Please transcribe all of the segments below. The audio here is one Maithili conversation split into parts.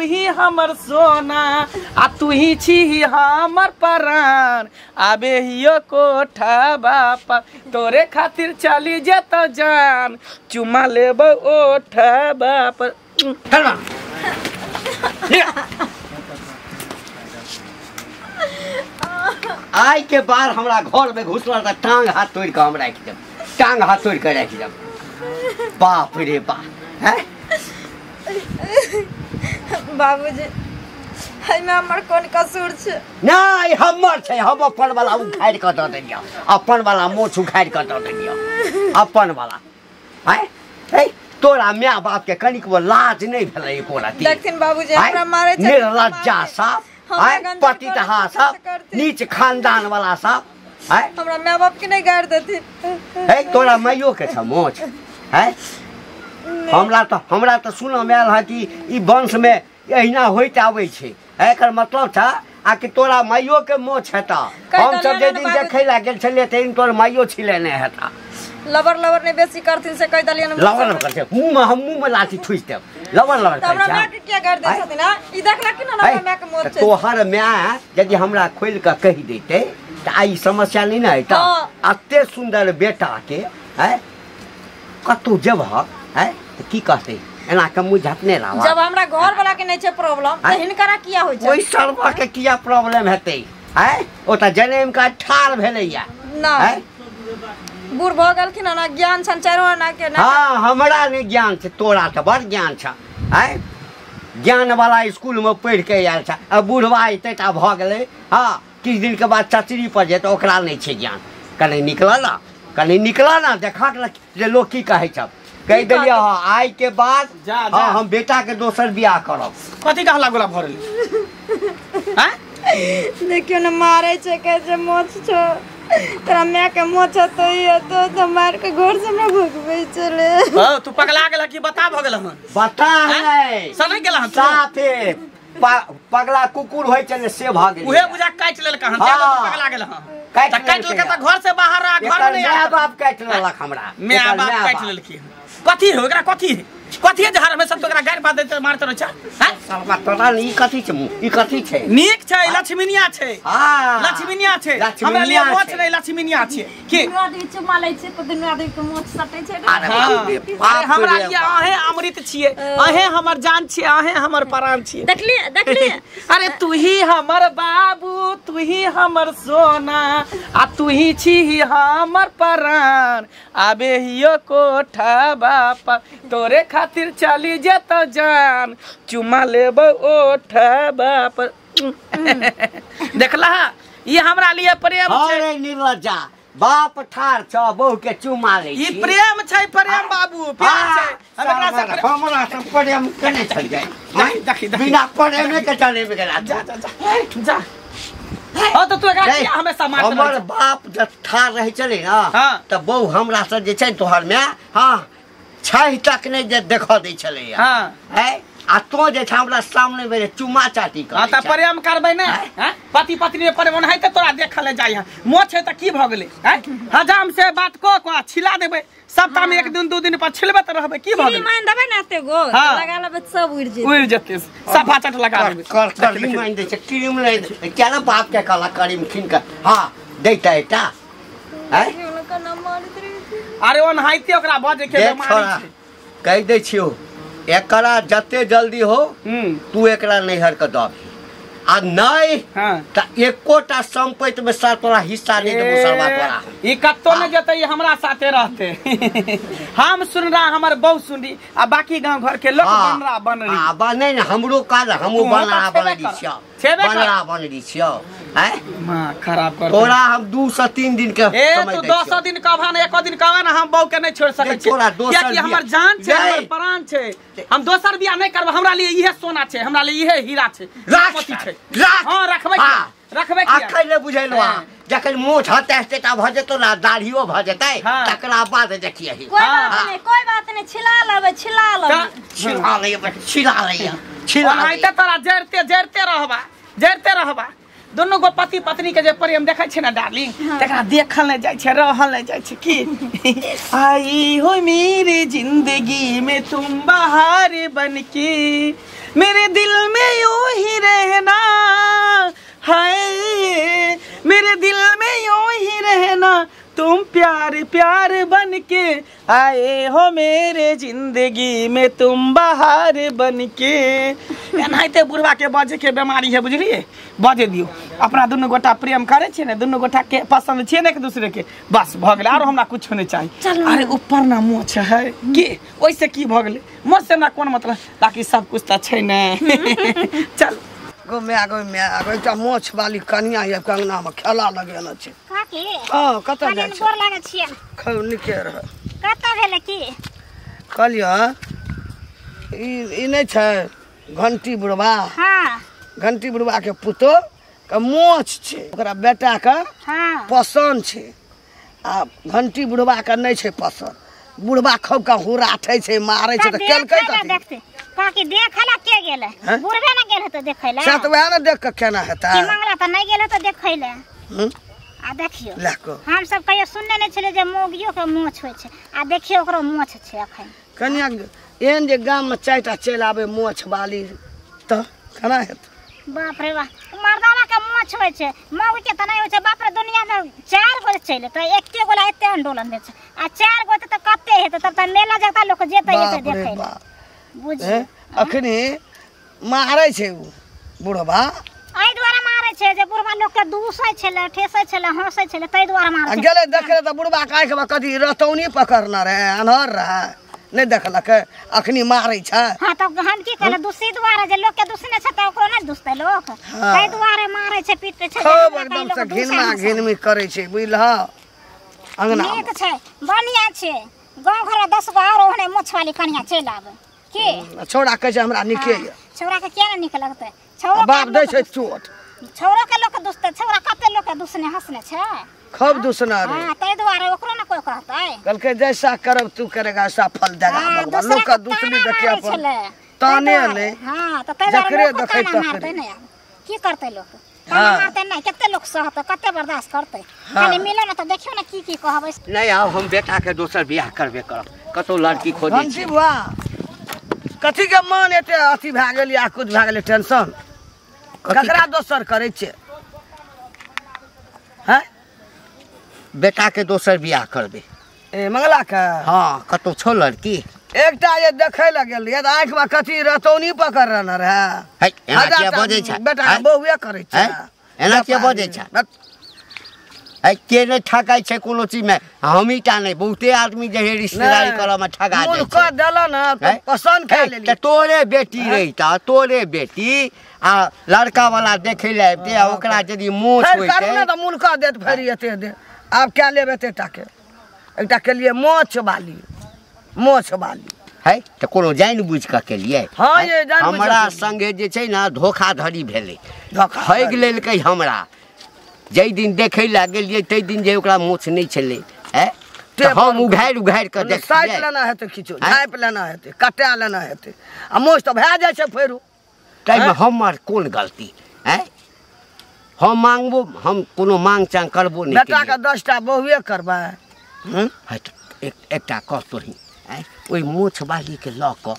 तू ही हमर सोना आ तू ही छी हमर प्राण। आबे हियो कोठा बापा तोरे खातिर चली जेतो जान, चुमा लेबो ओठा बापा। आइ के बार हमरा घर में घुसला त टांग हाथ तोड़ के हम राखि देब, टांग हाथ तोड़ के राखि देब। बाप रे बाप, हैं बाबूजी एहिमे हमर कोन कसूर छै? नहीं हमर छै, हम अपन वाला उखाड़ि के दऽ देलियौ, अपन वाला मोछ उखाड़ि के दऽ देलियौ, अपन वाला। हैं हे तोरा my बाप के कनिकबो लाज नहीं भेलै एको रत्ती? देखथिन बाबूजी हमरा मारै छै, निर्लज्जा साफ, पतितहा सब, नीच खानदान वाला सब। हमरा my बाप के नहीं गारि देथिन। हे तोरा माइयो के छ मोछ? हैं हमरा त सुनऽ मे आयल है कि ई वंश में एहिना होइत आबै छै। एकर मतलब छ आ कि तोरा माइयो के मोछ हेता। हम सब जे दिन देखै ला गेल छलियै तै दिन तोर माइयो छिलेने हेता। लबर लबर नहीं बेसी करथिन से कहि देलियन। लबर लबर करथिन, मुंह में हम मुंह में लाठी ठुसि देब। लबर लबर करै हमरा my के किया गारि दै छथिन? हां ई देखला कि ना हमरा my के मोछ छै? तोहर my यदि हमरा खोलि के कहि देतै त आई समस्या नहीं न हेतै। एते सुंदर बेटा के हैं कतौ जेबह हैं त की कहतै? एना के मुंह झपने रहबा। जब हमरा घर वाला के नहीं छै प्रॉब्लम त हिनकरा किया होइ छै? ओइ सरवा के किया प्रॉब्लम हेतै? हैं ओ त जनम का ठार भेलैया ना, बूढ़ भऽ गेलखिन ना, ज्ञान छन चारो आना के ना। हाँ हमरा नहीं ज्ञान छै, तोरा तऽ बड़ ज्ञान छ। हैं ज्ञान वाला स्कूल में पढ़ के आयल छ, आ बूढ़वा अयतै तऽ भऽ गेलै। हाँ किछु दिन के बाद चचरी पर जेतै, ओकरा नहीं छै ज्ञान। कनि निकल ना, कनि निकल ना, देखा जे लोग की कहै छ। कहि देलियै हाँ आइ के बाद हाँ हम बेटा के दोसर बियाह करब। कथी के हल्ला गुल्ला भऽ रहलै? हैं देखियौ ने मारै छै, कहै छै मोछ छौ तोरा my के मोछ तो ई तो तो मार के घर से हमरा भगबै चले। हां तू पगला गेल की बता भ गेल हन? बता है सनै गेल हन साफे पगला कुकुर होय छले से भ गेल। उहे बुझा काटि लेलक हन, तै तो पगला गेल हन। काटि लेलक त घर से बाहर आ घर में नहीं। My बाप काटि लेलक हमरा, my बाप काटि लेलकी। कथी हो एकरा? कथी कथी जे हर हमेशा तो एकरा गारि बात दैत मारत रहै छ? हैं साला तोरा ई कथी छै? मुंह ई कथी छै? नीक छै, लक्ष्मीनिया छै। हां लक्ष्मीनिया छै, हमरा लिए मोछ नहीं लक्ष्मीनिया छै। की दुनू आदमी चुमा लै छै त दुनू आदमी के मोछ सटै छै। अरे हमरा लिए अहे अमृत छियै, अहे हमर जान छियै, अहे हमर प्राण छियै। देखलियै देखलियै। अरे तू ही हमर बाबू, तू ही हमर सोना आ तू ही छी हमर प्राण। आबे हियो कोठा बापा तोरे खातिर चली जेतो जान, चुमा लेबो ओठा बाप। देखला ये हमरा लिए प्रेम छै। अरे निर्लज्जा, बाप ठार छ बहू के चुमा लै ई प्रेम छै, प्रेम बाबू प्रेम छै। हमरा से हमरा से प्रेम केने छल जाय? देखी देखी बिना प्रेमे के चले गेला। जा जा जा हां त तू एकरा किया हमेशा मारत रहै? हमर बाप जब ठार रहै छलै ना त बहू हमरा से जे छै तोहर my हां छै तक नहीं जे देख दै छलै। हां है आ तो जे छै हमरा सामने मेरे चुमा चाटी कर। हां त प्रेम करबै ने? हैं पति पत्नी में प्रेम ओनाहि त तोरा देखल जाय है। मोछ है त की भ गेलै? हैं हजाम से बात क क छिला देबै, सप्ताह में एक दिन दू दिन पर छिलबे त रहबै। की भ गेलै? मान देबै ने एते गो लगा लेबै सब उड़ जेतै, उड़ जेतै, सफा चट लगा देबै। कर कर मान दै छै क्रीम लै क्या ना बाप के कहला क्रीम खिन के हां दैता एटा। हैं अरे ओनाहिते ओकरा बजे के बेमारी छै। कहि दै छियौ एकरा जते जल्दी हो तू एकरा नैहर के दबही, आ नहीं त एकोटा संपत्ति में सर तोरा हिस्सा नहीं देबो सरवा तोरा। ई कत्तो न जेतै, हमरा साथे रहते। हम सुन रहा हमर बहु सुन रही आ बाकी गांव घर के लोग बनरा बन रही। हां बा नहीं हमरो काज हमहु बनरा बन रही छियो, बनरा बन रही छियो। हैं मां खराब कर तोरा हम 2 से 3 दिन के समय ए तू 200 दिन कहबा न एको दिन कहबा न हम बहु के नहीं छोड़ सकै छी। कियाकि हमर जान छै, हमर प्राण छै, हम दोसर बियाह नहीं करब। हमरा लिए इहे सोना छै, हमरा लिए इहे हीरा छै, मोती छै। हां रखबै रखबै किया? अखन नै बुझेलौ। जखन मोछ हतै हेतै त भ जेतौ ना, दाढ़ियो भ जेतै, तकरा बाद देखियही। कोई बात नहीं, कोई बात नहीं, छिला लेबै, छिला लेबै, छिला लेबै, छिला लेबै, छिला। ओनाहिते तोरा जड़ते जड़ते रहबा, जड़ते रहबा। दुनू गो पति पत्नी के जे प्रेम देखै छै ना डार्लिंग, तकरा देखल नहीं जाइ छै, रहल नहीं जाइ छै। की आई हो मेरी जिंदगी में तुम बहार बनके, मेरे दिल में में यूं ही रहना है, मेरे दिल में यूं ही रहना, तुम प्यार प्यार बन के आए हो मेरे जिंदगी में, तुम बाहर बन के। एनाहिते बुढ़वा के बजे के बीमारी है बुझलिए, बजे दियो। अपना दुनू गोटा प्रेम करे छियै ने, दुनू गोटा के पसंद छियै ने एक दूसरे के, बस भऽ गेलै, आरो हमरा कुछो नहि चाही। अरे ऊपर ना मोछ है के, ओहिसे की भऽ गेलै, मोछ से हमरा कोन मतलब, बाकी सब कुछ तऽ छै ने। चल गो my go my गो, एकटा मोछ वाली कनिया आबि कऽ अंगना मे खेला लगेने छै। काकी हँ कतऽ जाइ छै? गोर लागै छियै। खूब नीके रह। कतऽ भेलै की? कहलियै ई नहि छै घंटी बुढ़वा, हाँ घंटी बुढ़वा के पुतोह के मोछ छै, ओकरा बेटा के हाँ पसन्द छै, आ घंटी बुढ़वा के नहि छै पसन्द। बुढ़वा खूब के हुराठै छै, मारै छै, तऽ केलकै कथी? काकी देखै ला के गेलै? बुढ़बे ने गेल हेतै देखै ला। से तऽ वएह ने देख कऽ केना हेतै। की मंगला तऽ नहि गेल हेतै देखै ला। आ देखियौ हम सब कहियो सुनने नहि छलियै जे मौगियो के मोछ होइ छै, आ देखियौ ओकरो मोछ छै अखन। कनिया एहन जे गाम मे 4टा चलि आबै मोछ वाली तऽ केना हेतै? बाप रे बाप, मर्दाना के मोछ होइ छै, मौगी के तऽ नहि होइ छै। बाप रे, दुनिया मे 4 गो चलि एतै, एके गोला एते आंदोलन होइ छै, आ 4 गो तऽ कते हेतै? तब तऽ मेला जगता लोक जेतै एतै देखै ला। बुझ अखनी मारै छै उ बुढ़वा, एहि दुआरे मारै छै जे बुढ़वा लोक के दूसै छलै, ठेसै छलै, हँसै छलै, ताहि दुआरे मारै छै। गेलै देखै तऽ बुढ़वा के आँखि मे कथी रतौनी पकड़ने रहै, अन्हर रहै, नहि देखलकै, अखनी मारै छै। हाँ तऽ हम की कहलियै, दूसी दुआरे जे लोक के दूसने छै तऽ ओकरो नहि दूसतै लोक, ताहि दुआरे मारै छै, पीटै छै, खूब एकदम से घिनमा घिनमी करै छै, बुझलह? अंगना नीक छै, बढ़िआँ छै। गाँव घर मे 10 गो आरो ओहने मोछ वाली कनिया चलि आबै की? छौड़ा कहै छै हमरा नीके यऽ। छौड़ा के किया नहि नीक लगतै? छौड़ा बाप दै छै चोट, छौड़ा के लोक दुसतै? छौड़ा कते लोक के दुसने हंसने छै, खूब दुसना रे। हां ताहि दुआरे ओकरो ने कोइ कहतै। कहलकै जैसा करब तू करेगा वैसा फल देगा भगवान। लोक के दुसनी देखिए अपन ताने नहि। हां तऽ ताहि दुआरे लोक ताना मारतै ने, की करतै लोक? ताना मारतै नहि, कते लोक सहतै, कते बर्दाश्त करतै? खाली मिले ने तऽ देखियौ ने की की कहबै। नहि आब हम बेटा के दोसर बियाह करबे करब, कतौ लड़की खोजै छी। बुआ कथी के मन एते अथी भए गेल या कुछ भए गेलै टेंशन? ककरा दोसर करै छियै? हैं बेटा के दोसर बियाह करबै। ए मंगला के? हाँ कतौ छौ लड़की? एकटा जे देखै लए गेल रहियै तऽ आँखि मे कथी रतौनी पकड़ने रहै। है एना किया बजै छै? बेटा के बहुए करै छै। एना किया बजै छै? है के नहि ठकाइ छै कोनो चीज मे, हमही टा नहि, बहुते आदमी जे है रिश्तेदारी करऽ मे ठगा जाइ छै। कऽ देलऽ ने तऽ पसन्द कए लेली। तऽ तोरे बेटी रहिता, तोरे बेटी आ लड़का वाला देखै लए आबितै आ ओकरा यदि मोछ होइतै करू ने तऽ मूल कऽ देत, फेर एते दे। आब क्या लेब एते टाके? एकटा केलिए मोछ वाली, मोछ वाली है तऽ कोनो जानि बुझि कऽ केलिए। हाँ ये जानि बुझि हमरा संगे जे छै ने धोखाधड़ी भेलै, ठगि लेलकै हमरा। जाहि दिन देखै लए गेलियै ताहि दिन जे ओकरा मोछ नहि छलै, तऽ हम उघारि उघारि कऽ देखलियै। साटि लेना हेतै, किछो झाँपि लेना हेतै, कटा लेना हेतै, आ मोछ तऽ भए जाइ छै फेरो। ताहिमे हमर कोन गलती? आँय हम मांगबो, हम कोनो मांग चांग करबो नहि। बेटाके 10टा बहुए करबै। एकटा कह तोही, आँय ओहि मोछ वालीके लऽ कऽ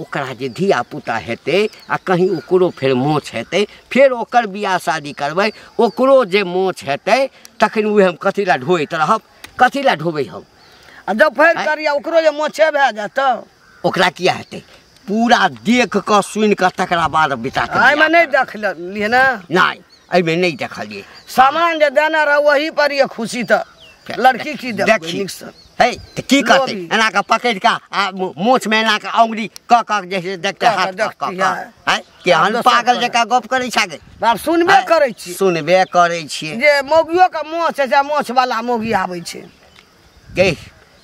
ओकरा जे धिया पुता हेतै आ कहीं ओकरो फेर मोछ हेतै, फेर ओकर बियाह शादी करबै, ओकरो जे मोछ हेतै, तखन उहे हम कथी लए ढोइत रहब, कथी लए ढोबै हम? आ जब फेर करिया ओकरो जे मोछे भए जायत तऽ ओकरा किया हेतै? पूरा देख कऽ सुनि कऽ तकरा बाद बेटा के। एहिमे नहि देखलियै ने? नहि एहिमे नहि देखलियै। सामान जे देने रह वही पर ये खुशी तऽ लड़की की देखी नीकसँ। है तऽ की करतै? एना कऽ पकड़ि कऽ आ मोछमे एना कऽ औंगरी कऽ कऽ जे छै देखतै, हाथ कऽ कऽ। आँय केहन पागल जकाँ गप करै छै गे? बाप सुनबे करै छी, सुनबे करै छियै जे मौगियो के मोछ छै, मोछ वाला मौगी आबै छै। गे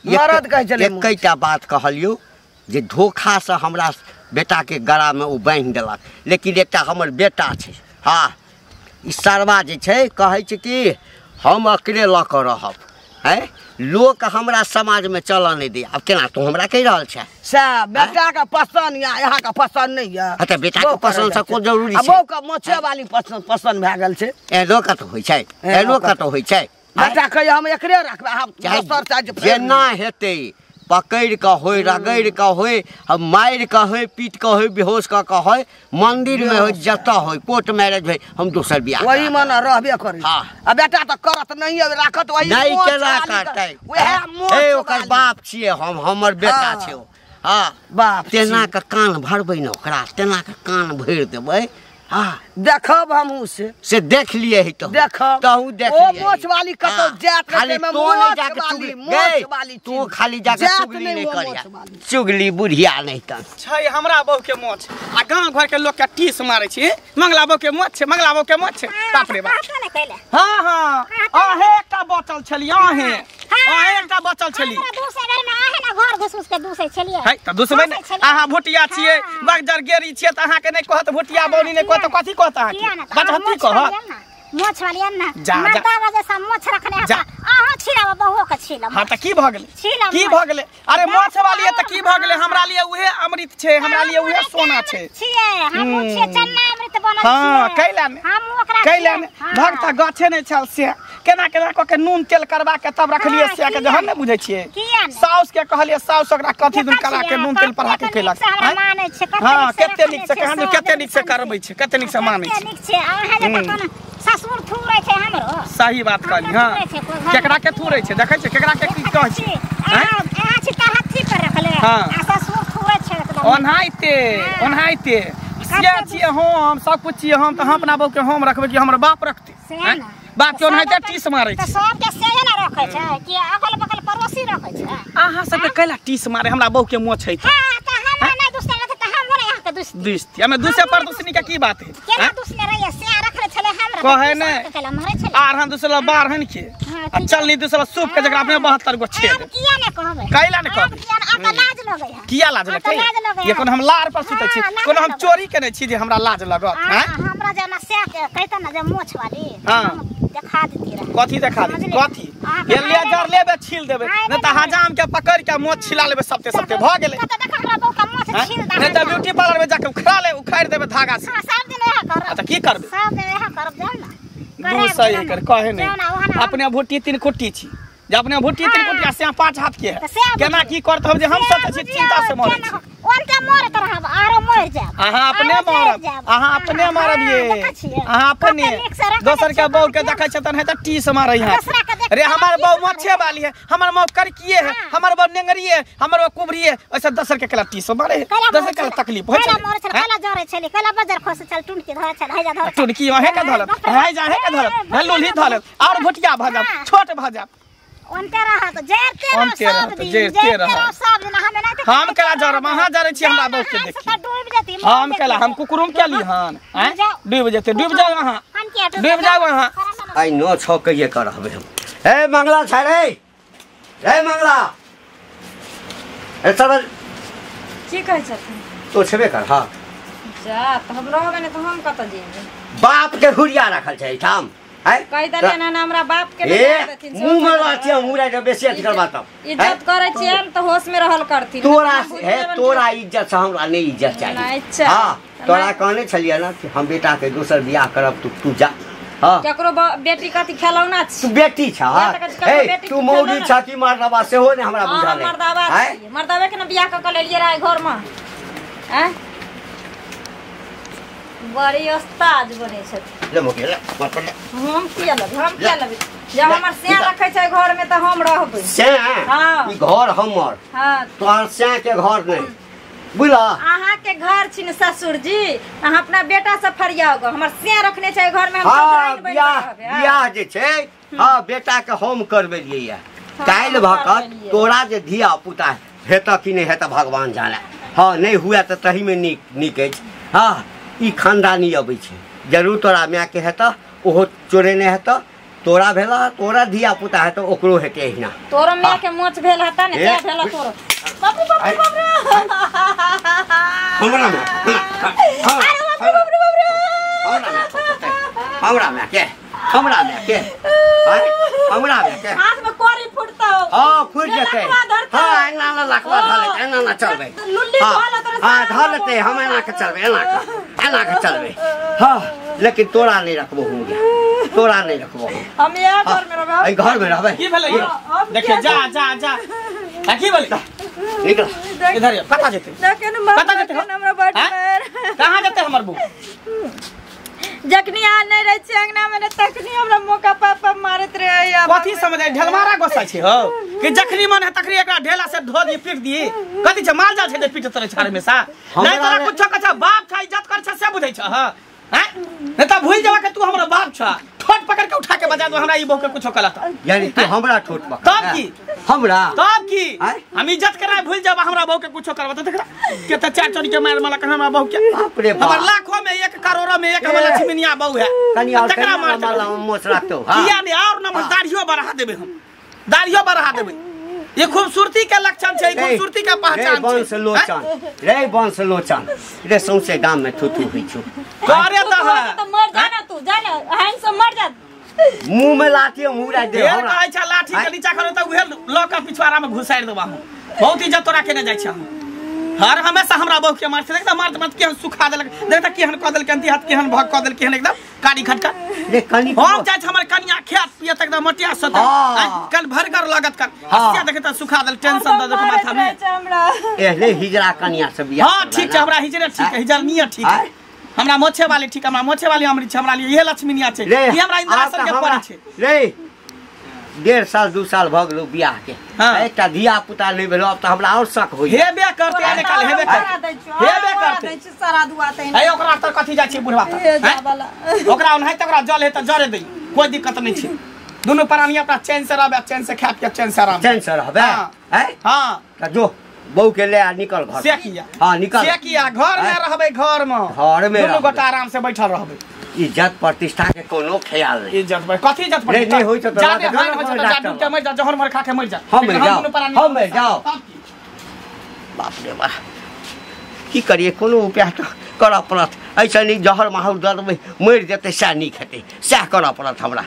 मरद कहै छलै। एकैटा बात कहलियौ जे धोखासँ हमरा बेटाके गरामे ओ बान्हि देलक, लेकिन एकटा हमर बेटा छै, हाँ ई सरवा जे छै कहै छै कि हम अकरे लऽ कऽ रहब। हैं लोक हमरा समाजमे चलऽ नहि दैए। आब केना तू हमरा कहि रहल छै? सएह बेटाके पसन्द यऽ, अहाँके पसन्द नहि यऽ। हँ तऽ बेटाके पसन्दसँ कोन जरूरी छै? बहूके मोछे वाली पसन्द पसन्द भए गेल छै। एहनो कतऽ होइ छै? एहनो कतऽ होइ छै? बेटा कहैए हम एकरे रखबै, अहाँ दोसर चाहै जेना हेतै पकड़ के होय रगड़ के होय हम मार के होय पीट के होय बेहोश क के होय मंदिर में होय जत होय कोर्ट मैरिज होय हम दोसर बियाह वही मन रहबे करी। हां आ बेटा त करत नहीं अब राखत वही नहीं केला करतै वएह मोछ ए ओकर बाप छियै हम हमर बेटा हाँ। छै। हां बाप तेना के कान भरबै न ओकरा तेना के कान भरि देबै। हां देखब हमहूँ से देख लिए है तो देखब तहु देख ओ लिए मोछ वाली कतौ जात खाली में तो नहीं मोछ जाके वाली चुगली मोछ वाली तू खाली जाके जात चुगली नहीं वो करिया मोछ वाली। चुगली बुढ़िया नहीं त छै हमरा बहू के मोछ आ गांव घर के लोग के टीस मारे छी मंगला बहू के मोछ छै मंगला बहू के मोछ छै। बाप रे बाप। कहतो ने कैले। हां हां अहे एकटा बचल छली अहे अहे एकटा बचल छली हमरा दूसरे घर में आहे ना घर घुस घुस के दूसरे छलिए है त दूसबे ने अहाँ भुटिया छियै बगजर गेरी छियै त अहाँ के नहीं कहत भुटिया बौनी नहीं कहत कथी कहत अहाँ किया के ना बचहती कहत मोछ वाली ना जा, जा। मर्दा वजह से मोछ रखने जा। अहाँ छिलावा बहुओ के छिला हां त की भ गेलै छिला की भ गेलै? अरे मोछ वाली त की भ गेलै? हमरा लिए उहे अमृत छै हमरा लिए उहे सोना छै छियै हम छियै चन्ना अमृत बनल हां छियै। कैला ने हम ओकरा कैला ने हाँ। भगता गाछे नहीं छल से केना केना क के नून तेल करवा के तब रखलिए हाँ, से के किया जहन नहीं बुझै छियै किया ने? साउस के कहलिए साउस ओकरा कथी दिन करा के नून तेल पढ़ा के केलक हमरा मानै छै कते हां नीक से कते नीक से रखने कहां छियै, कते नीक से करबै छै कते नीक से मानै कते छै। नीक छै अहाँ जे तखन ससुर थूरै छै हमरो। सही बात कहली। हां थूरै छै, कोइ घर केकरा के थूरै छै देखै छै केकरा के की कहै छै? अहाँ अहाँ छी तरहत्थी पर रखले हाँ। आ ससुर थूरै छै एकदम। ओनाहिते ओनाहिते से छियै हम सब कुछ छियै हम त हम अपना बहू के हम रखबै कि हमर बाप रखतै? से आँय? ने। बाप के ओनाहिते सब टीस मारै तऽ छै सबके सेहे ने रखै छै कि अगल बगल पड़ोसी रखै छै। अहाँ सबके कैला टीस मारे हमरा बहू के मोछ है हाँ तऽ हमरा नहि दुसने रहतै तऽ हम नहि अहाँके दुसती। दुसती हमे दूसरे पर दुसनी के की बात है? केना आँय? दुसने रहियै से रखने छलै हमरा कहै नै। केला मारै छलै आरहन दूसरा बारहन के हाँ, आ ठीक चलनी दूसरा सूप के जकरा अपने 72 गो छेद आब किया ने कहबै कैला ने आब कहबै? किया ने आब तऽ लाज लगै है। किया लाज आब लगतै? तऽ लाज लगै ये कोनो हम लार पर सुतै छी हाँ, लाज कोनो हम लगै। चोरी केने छी जे हमरा लाज लगत? हाँ, आँय? हमरा जेना से कहितै ने जे मोछ वाली हाँ। हम देखा देती रहे। कथी देखा देती? समझली? कथी अहाँके ये ले हाय जर लेबे छील देबै हाय नहीं त रे। हजाम के पकड़ के मोछ छिला लेबै सबते सबते भ गेलै। कतऽ देख हमरा बहू के मोछ आँय? छील दे नहीं त ब्यूटी पार्लर में जाके उखड़ा ले उखाड़ देबै धागा से। हाँ सब दिन इएह करब आ त की करबै? सब दिन इएह करब जाउ ने दू सही कर कहे नहीं अपने भुट्टी 3 कुट्टी छी जे अपने भुट्टी 3 कुट्टी आ से 5 हाथ के है तऽ सएह केना बुझियौ। की करत हम जे हम सोचै छी चिंता से मरै छी। ओनते मरत रहब आरो मरि जायब अहाँ अपने आरो जरि मारब जायब। अहाँ अपने मारब हाँ, ये देखै छियै। अहाँ अपने कते नीक से रखने दोसर के छियै, बहू के कते देखै छै तहन हेतै टीस मारै है। दोसरा के देख रे के हमर टीस बहू मारै मोछे वाली है हमर बहू करकिए है हाँ। हमर बहू नेंगरी है हमर बहू कुबरी है ऐसे दोसर के केला टीस मारे है कैला दोसर मरै के छलै, तकलीफ होइ कैला छै मरै छलै, कैला जरै छलै, कैला बजर खसै छलै, टुनकी धरै छलै, हैजा धरै छलै। टुनकी अहे के धरत बाप रे है जाहे के धरत बाप, है लोली धरत और भुटिया भ जाब हाँ। छोट भ जाब ओनते रहत जरते रहब ओनते सब रहत, दिन जरते जरते रहब। रहब सब दिन हम एनाहिते हम केला जरब अहाँ जरै छी हमरा बहू के जाउ ना, देखी हाथ से डूबि जेती, मरि हम जेती। केला हम कुकुरुम केली हन आँय? जाउ। डूबि जेतै डूबि जाउ अहाँ हम किया डूबि जाउ अहाँ। आइ 9-6 कहिए करबै हम। हे मंगला छै रे हे मंगला ए सब की कहै छथिन? तो छेबे कर। हां जा तऽ हम रहबै ने तऽ हम कतऽ जेबै? बाप के हुरिया रखल छै एहिठाम है कहि देलियनि हन हमरा बाप के ए नहि देथिन मुंह में लाठी मुरा के बेसी अथी करबा तब इज्जत करै छियनि तऽ होश में रहल करथिन। तोरा हे तोरा इज्जत से हमरा नहीं इज्जत चाहिए। अच्छा। हां तोरा कहने छलियै ना कि हम बेटा के दोसर बियाह करब तू तू जा। हां केकरो बेटी कथी खेलौना छी? तू बेटी छ। हां हे तू मौगी छ कि मर्दाबा सेहो ने हमरा बुझल है। मर्दाबा छी मर्दाबे के ने बियाह क के लेलियै रहै घर में। हैं बड़ी उस्ताद बनै छथिन। ले मोगी ले मत ले हम किया लेबै हम किया लेबै? जब हमर सैं रखै छै घर में तऽ हम रहबै। सैं? हां ई घर हमर। हां तोहर सैं के घर नहीं बुझला। अहाँ के घर छी ने ससुर जी अहाँ अपना बेटा से फरियाओ गो हमर सैं रखने छै घर में हम हां बियाह बियाह जे छै हां बेटा के हम करबेलियै काल्हि भकत तोरा जे धिया पुता हेतऽ कि नहीं हेतऽ भगवान जाने। हां नहीं हुए तऽ तही में नीक नीक अछि। हां ई खानदानी अबै छै जरूर तोरा माय के हेतऽ ओहो चोरेने हेतऽ तोरा भेला तोरा धिया पुता हेतऽ ओकरो हेतै एहिना। तोरो माय के मोच भेल हेतऽ ने तें भेल तोरो। बाप रे बाप रे बाप रे हमरा माय अरे बाप रे बाप रे बाप रे हमरा माय के हमरा माय के हमरा माय के हाथ में कोरी फुटतौ। हां फुट जेतै। हां एना ना लखवा धऽ लेतै एना ना चलबै। लुल्ली धऽ लेतै। हां धऽ लेतै हम एना के चलबै एना के चलबै। हां लेकिन तोरा नहीं रखबो हम तोरा नहीं रखबो हम इएह घर में रहबै। एहि घर में रहबै। की भेलै? देखिए जा जा जा आ की भेलै? निकल इधर आ कता जेतै कता जेतै हमरा बड मार कहां जेतै हमर बहू जखनी आ नहीं रहे छै अंगना में तखनी हमरा मौका पापा मारत रहे या कथी समझ ढेलमारा गोसा छै हो कि जखनी मन है तखनी एकरा ढेला से धो दी पीट दी कथी छै माल जाल छै जे पीटत रहे छाड़ हमेशा नहीं तोरा कुछो कछा बाप छै इज्जत कर छै से बुझै छ हां हैं नहीं त भूल जावा के तू हमरा बाप छ ठोट पकड़ के उठा के बजा दो हमरा ई बहू के कुछो कलत यानी तू हमरा ठोट पकड़ तब की हमरा तब की हम इज्जत कराए भूल जावा हमरा बहू के कुछो करबा त देख के त चार चोरी के मार माला हमरा बहू के बाप रे बाप हमर लाखों में 1 करोड़ में 1 हमर लक्ष्मीनिया बहू है कनी और तकरा मार माला मोछ राखतो हां किया नहीं और न दाढ़ियो बढ़ा देबे हम दाढ़ियो बढ़ा देबे ये खूबसूरती के लक्षण छै खूबसूरती के पहचान रे वंश लोचन रे वंश लोचन रे सौंसे गाम में थुथु होइ छौ करे त है त मर जा ना तू जा ना हाइन से मर जा मुंह में लाठी मुरा दे हमरा कहै छै लाठी के नीचा खड़ो त उहे ल के पिछवाड़ा में घुसारि देबा हम बहुत इज्जत तोरा केने जाइ छै हर हमेशा हमरा बहू के मार छै देख मारत मारत केहन सुखा देलक देख त केहन क देलक अंती हाथ केहन भग क देलक केहन एकदम कारी खटका रे कनी हम जाइ छै हमर कनिया खेत पियत एकदम मटिया सत कल भरगर लागत कर हसिया देख त सुखा देल टेंशन द देख माथा में एहले हिजरा कनिया से बियाह हां ठीक छै हमरा हिजरे ठीक है हिजरनिया ठीक है हमरा मोछे वाली ठीक हमरा मोछे वाली अमृत छै हमरा लिए इहे लक्ष्मीनिया छै ई हमरा इंद्रासन के परी छै रे 1.5 साल 2 साल भ गेलो बियाह के एकटा धिया पुता नहीं भेलो अब त हमरा और शक होई हेबे करते आने काल हेबे करते हेबे करते सारा दुआ त ए ओकरा त कथि जाइ छै बुढ़वा त ओकरा ओनाहि त ओकरा जल हे त जरे दे कोई दिक्कत नहीं छै दुनु प्राणी अपना चैन से रहबे चैन से खा के चैन से आराम चैन से रहबे हैं हां त जो बहू के ले आ निकल घर से किया हां निकल से किया घर में रहबे घर में दुनु गोटा आराम से बैठल रहबे इज्जत प्रतिष्ठा के कोनो ख्याल नहीं इज्जत पर कथि इज्जत प्रतिष्ठा नहीं होई त जाने हान हो त जा डूब के मर जा जहर मर खा के मर जा हम जाओ हम जाओ बाप रे बाप की करिए कोनो उपाय त करऽ पड़त ऐसे नहीं जहर माहौर दऽ देबै मरि जेतै सएह नीक हेतै सएह करऽ पड़त हमरा।